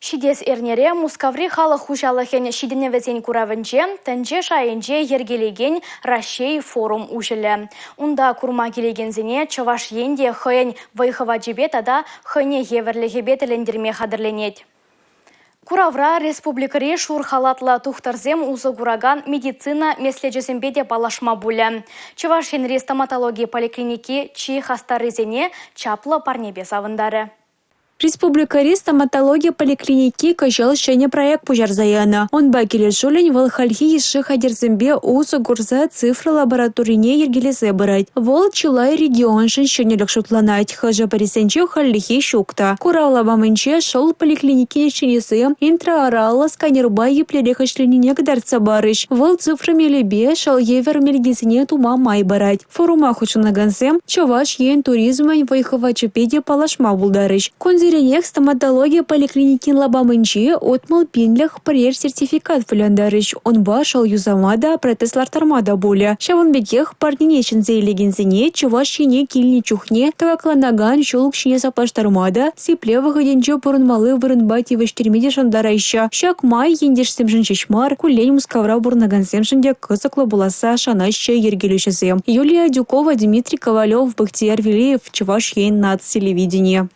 Ҫитес эрнере Мускаври халӑх хуҫалӑхӗн ҫитӗнӗвӗсен куравӗнче тӗнче шайӗнче йӗркелекен Раҫҫей форум уҫӑлӗ. Унта курма килекенсене Чӑваш Ен те хӑйӗн вӑй-хӑвачӗпе тата хӑйне евӗрлӗхӗпе тӗлӗнтерме хатӗрленет. Куравра республикӑри шур халатлӑ тухтӑрсем усӑ куракан медицина меслечӗсемпе те паллашма пулӗ. Чӑваш Енри стоматологи поликлиники чи хастаррисене чаплӑ парнепе савӑнтарӗ. Республикӑри стоматологи поликлиники кӑҫал ҫӗнӗ проект пуҫарса янӑ. Унпа килӗшӳллӗн вӑл хальхи йышши хатӗрсемпе усӑ курса цифра лабораторине йӗркелесе пырать. Вӑл чылай регионшӑн ҫӗнӗлӗх шутланать, хӑшӗ-пӗрисенче хальлӗхе ҫук та. Курав лапамӗнче шӑл поликлиникин ӗҫченӗсем интраораллӑ сканерпа еплерех ӗҫленине кӑтартса парӗҫ. Вӑл цифра мелӗпе шӑл евӗр мелкисене тума май парать. Форума хутшӑнакансем Чӑваш Ен туризмӗн вӑй-хӑвачӗпе те паллашма пултарӗҫ. Кунсеренех стоматологи поликлиникин лапамӗнче 60 пинлӗх пӗрер сертификат вылянтарӗҫ. Унпа шӑл юсама та, протез ларттарма та пулӗ. Ҫавӑн пекех парнене ҫӗнсе илекенсене Чӑваш Ене килнӗ чухне тӑкакланакан ҫул укҫине саплаштарма та, сиплев вӑхӑтӗнче пурӑнмалли вырӑнпа тивӗҫтерме те шантараҫҫӗ. Ҫак май ентешсемшӗн ҫеҫ мар, куллен Мускавра пурӑнакансемшӗн те кӑсӑклӑ пуласса шанаҫҫӗ йӗркелӳҫӗсем. Юлия Адюкова, Дмитрий Ковалев, Бахтияр Велиев, Чӑваш Ен наци телевиденийӗ.